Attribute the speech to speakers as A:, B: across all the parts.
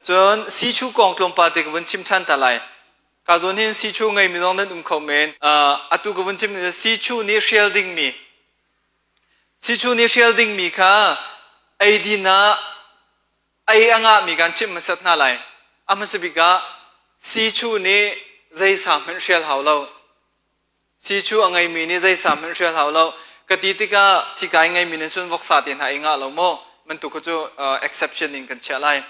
A: Cun siichu kong tlawmpal te ka vun chim ṭhan ta lai. Ka zawn hin siichu ngeimi zong nan um kho men. Atu ka vun chim siichu nih hrial dingmi siichu nih hrial dingmi kha eidin ah ei a ngahmi kan chimh hmasat hna lai. A hmasa bik ah siichu nih zei sa hmanh hrial hau lo. Siichu a ngeimi nih zei sa hmanh hrial hau lo. Ka ti tikah thikai ngeimi nih cun voksa te hna ei ngah lo maw? Bantuk kha cu exception in kan chiah lai.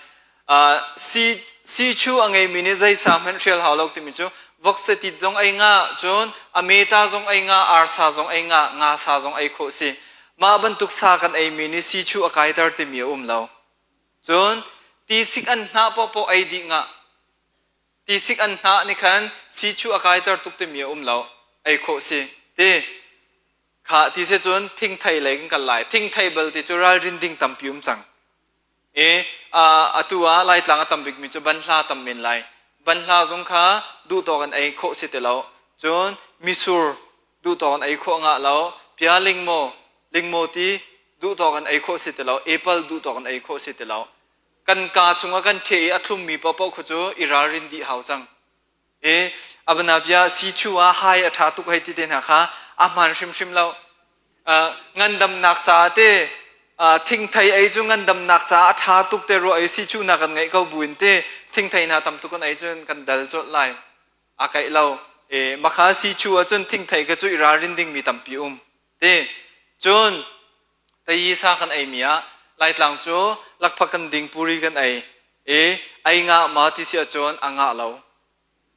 A: Siichu a ngeimi nih zei sa hmanh hrial hau lo timi cu voksa tit zong ei ngah, cun a meta zong ei ngah, arsa zong ei ngah, nga sa zong ei khawh si. Mah bantuk sa kan eimi nih siichu a kaiter timi a um lo. Cun tisik an hnah paohpaoh ei dih ngah. Tisik an hnah nih khan siichu a kaiter tuk timi a um lo. Ei khawh si. Ti kha ti si cun thingthei lei kan kal lai. Thingthei bal ti cu ralrin ding tampi um cang. I atu ah Laitlang a tam bikmi cu banhla tam men lai. Banhla zong kha duh tawk in ei khawh si ti lo. Cun misur duh tawk in ei khawh ngah lo. Pia lingmaw, lingmaw ti duh tawk in ei khawh si ti lo. Apple duh tawk in ei khawh si ti lo. Kan kaa chungah kan ṭheh i a thlummi paohpaoh khu cu i ralrin dih hau cang. I abana siichu ah hai a ṭha tuk hei ti te hna kha a hmaan hrimhrim lo. Ngandamnak caah te thingthei ei cu ngandamnak caah a ṭha tuk te ruah i siichu na kan ngeih ko buin te thingthei hna tam tuk kan ei cun kan dal colh lai. A kaih lo. E, makha siichu ahcun thingthei kha cu i ralrin dingmi tampi um. Ti cun Tayi sa kan eimi ah Laitlang cu lakphak kan ding puri kan ei i ei ngah ma ti si ahcun a ngah lo.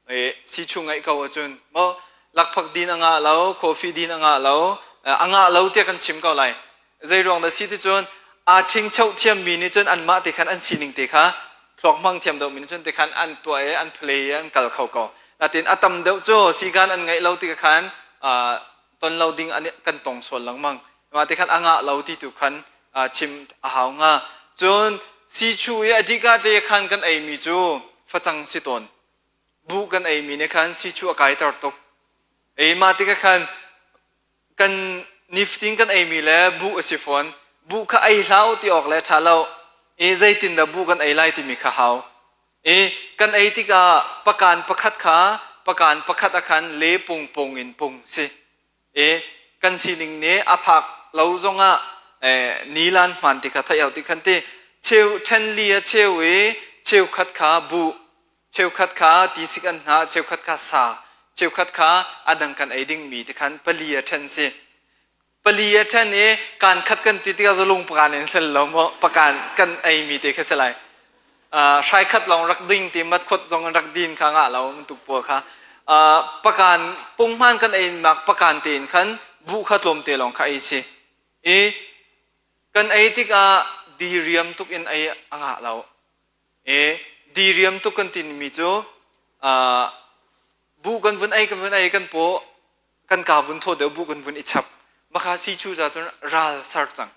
A: I sichu ngeih ko ahcun maw lakphak din a ngah lo, coffee din a ngah lo, a ngah lo tiah kan chim ko lai. Zei ruang dah si ti cun aa ṭhingcho thiammi nih cun anmah te khan an sining te kha thluak hmang thiam deuhmi nih cun te khan an tuah i an play i an kal kho ko. Natin a tam deuh cu sikan an ngeih lo ti khan ton lo ding an kan tong sual lengmang. Mah ti khan a ngah lo ti tu khan chim a hau hnga. Cun siichu i a dika te khan kan eimi cu facang si tawn. Buh kan eimi nih khan siichu a kaiter tuk. Ei mah tikah khan kan nifatin kan eimi le buh a si fawn. Buh kha ei hlah ti awk le ṭha lo. I zeitindah buh kan ei lai timi kha hau. I kan ei tikah pakan pakhat kha pakan pakhat ah khan le pung pung in pung si. I kan sining nih a phak lo zongah nilan hmaan ti kha theih hau ti khan ti cheu ṭhen li a cheu i cheukhat kha buh cheukhat kha tisik an hnah cheukhat kha sa cheukhat kha a dang kan ei dingmi ti khan pali a ṭhen si pali a ṭhen i kaan khat kan ti tikah zalung pakan in sel lo maw pakan kan eimi te kha si lai hrai khat lawng rak ding ti matkhot zong in rak din kha ngah lo bantuk pawl kha pakan punghman kan ei mak pakan tein khan buh kha tlawmte lawng kha ei si i kan ei tikah diriam tuk in ei a ngah lo i diriam tuk kan timi cu buh kan vun ei kan vun ei kan paw kan ka vun thaw deuh buh kan vun i chap maka si chu ca cun ral sar cang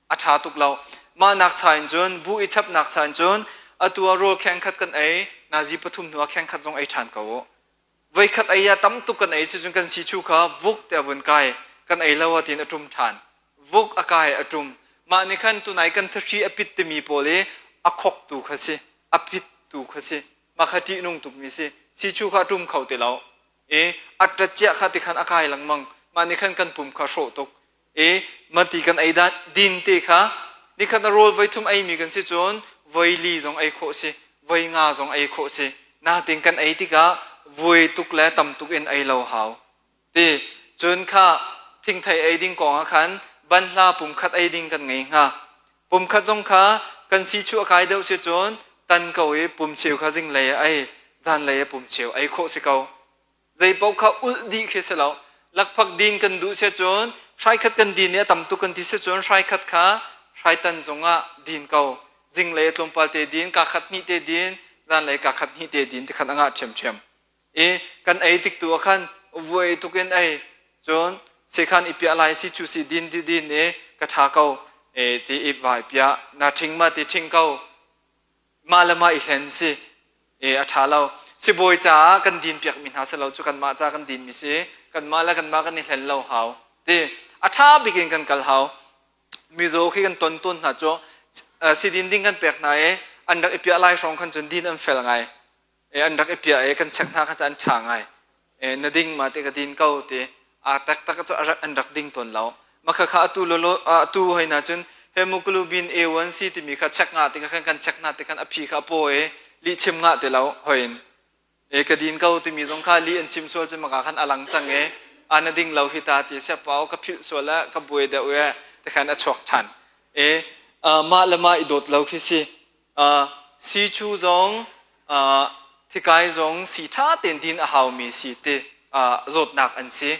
A: a ṭha tuk lo. Mah nak cha in cun bu i chapnak cha in cun atu ah rawl kheng khat kan ei, nazi pathum hnu ah kheng khat zong ei ṭhan ko u. Voikhat ei ah tam tuk kan ei si cun kan sichu kha vuk te a vun kai, kan ei lo ah tiin a ṭum ṭhan. Vuk a kai a ṭum. Mah nih khan tunai kan thahri a pit timi pawl i a khok tu kha si, a pit tu kha si. Mah kha ṭihnung tukmi si. Sichu kha a ṭum kho ti lo. I a ṭat ciah kha ti khan a kai lengmang. Mah nih khan kan pum kha a hrawh tuk. I mati kan ei dan din te kha nikhat na rawl voi thum eimi kan si cun voi li zong ei khawh si voi nga zong ei khawh si natin kan ei tikah vui tuk le tam tuk in ei lo hau ti cun kha thingthei ei ding kong ah khan banhla pumkhat ei ding kan ngei hnga pumkhat zong kha kan si chu a kai deuh si cun tan ko i pum cheu kha zinglei ah ei zanlei ah pum cheu ei khawh si ko Zeipaoh kha ulh dih khi si lo. Lakphak din kan duh si cun hraikhat kan din i a tam tuk kan ti si cun hraikhat kha hraitan zongah din ko. Zinglei tlawmpal te din, kaa khat hnih te din, zanlei kaa khat hnih te din ti khan a ngah ṭhiamṭhiam. I kan ei tik tu ah khan vuai tuk in ei. Cun sekhan i piah lai si cu si din di din i ka ṭha ko e ti i vai piah. Na ṭhing ma ti ṭhing ko. Mah le mah i hlen si e a ṭha lo. Sibawi caah kan din piakmi hna si lo cu kanmah caah kan dinmi si. Kanmah le kanmah kan i hlen lo hau. Ti a ṭha bik in kan kal hau. Mizaw khi kan ton tawn hna cu sidin ding kan pek hna i An rak i piah lai hrawng khan cun din an fel ngai. E an rak i piah i kan check hna kha cu an ṭha ngai. E na ding ma te ka din ko ti. A taktak cu an rak ding tawn lo. Mah kha atu lolo atu hoi hna cun hemoglobin A1C timi kha check nga ti kha kan check hna ti khan a phi kha a paw i lih chim ngah ti lo hoi in. E ka din ko timi zong kha lih an chim sual cu maka khan a lang cang e. A na ding lo hi ta ti sia pau ka philh sual ah ka buai deuh e ti khan a chuak ṭhan. E mah le mah i dawt lo khi si. Sichu zong thikai zong si ṭha tein din a haumi si ti zawtnak an si.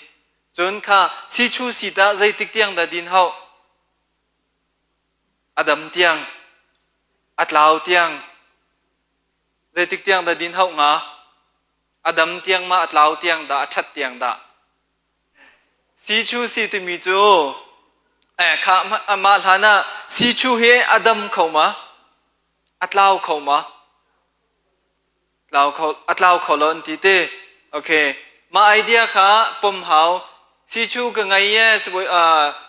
A: Cun kha sichu si tah zeitik tiang dah din hau? A dam tiang, a tlau tiang, zeitik tiang dah din hau hnga? A dam tiang ma a tlau tiang dah, a ṭhat tiang dah? Sichu si timi cu kha mah hlan ah sichu hi a dam kho ma? A tlau kho ma? Tlau kho, a tlau kho lo an ti te. Okay. Mah idea kha pom hau. Sichu ka ngei e,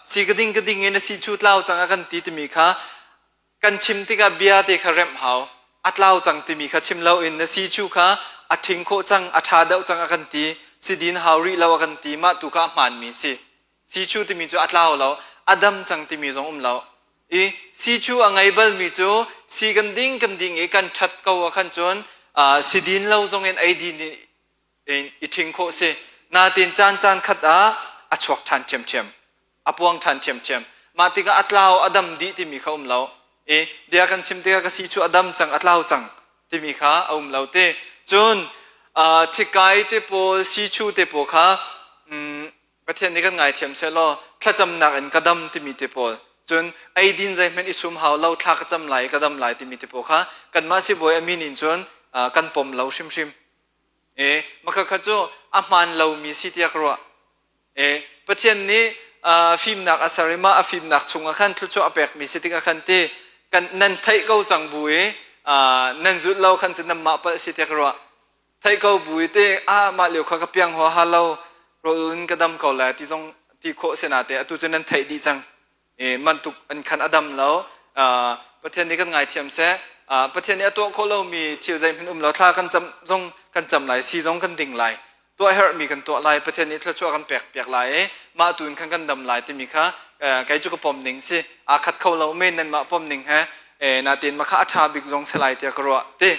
A: si ka ding ka ding in sichu tlau cang a kan ti timi kha kan chim tikah bia te kha remh hau. A tlau cang timi kha chim loin na sichu kha a ṭhing khawh cang, a ṭha deuh cang a kan ti, sidin hau rih lo a kan ti, mah tu kha a hmaanmi si. Sichu timi cu a tlau lo, a dam cang timi zong um lo. I sichu a ngei balmi cu si kan ding kan ding i kan ṭhat ko ah khan cun sidin lo zong in ei din in i ṭhing khawh si. Natin caan caan khat ah a chuak ṭhan ṭhiamṭhiam. A puang ṭhan ṭhiamṭhiam. Mah tikah a tlau a dam dih timi kha um lo. I bia kan chim tikah ka si cu a dam cang, a tlau cang timi kha a um lo te. Cun thikai te pawl, sichu te pawl kha Pathian nih kan ngaithiam sehlaw thlacamnak in ka dam timi te pawl cun eidin zeihmanh i sum hau lo thla ka cam lai ka dam lai timi te pawl kha kanmah sibawi a min in cun kan pom lo hrimhrim. E maka kha cu a hmaan lomi si tiah ka ruah. E, Pathian nih fimnak a ser i mah a fimnak chungah khan thluachuah a pekmi si tikah khan ti kan nan theih ko cang bu i nan zulh lo khan cu nanmah palh si tiah ka ruah. Theih ko bu i te ah mah lio kha ka piang huaha lo rawl in ka dam ko lai ti zong ti khawh si na te atu cu nan theih dih cang. E, mantuk an khan a dam lo. Pathian nih kan ngaithiam seh. Pathian nih a tuah khawh lomi thil zeihmanh um lo thla kan cam zong kan cam lai si zong kan ding lai. Tuah herhmi kan tuah lai Pathian nih thluachuah kan pek piak lai i mah tu in khan kan dam lai timi kha kei cu ka pom ning si aa khat kho lo men nanmah pom ning he natin mah kha a ṭha bik zong si lai tiah ka ruah ti.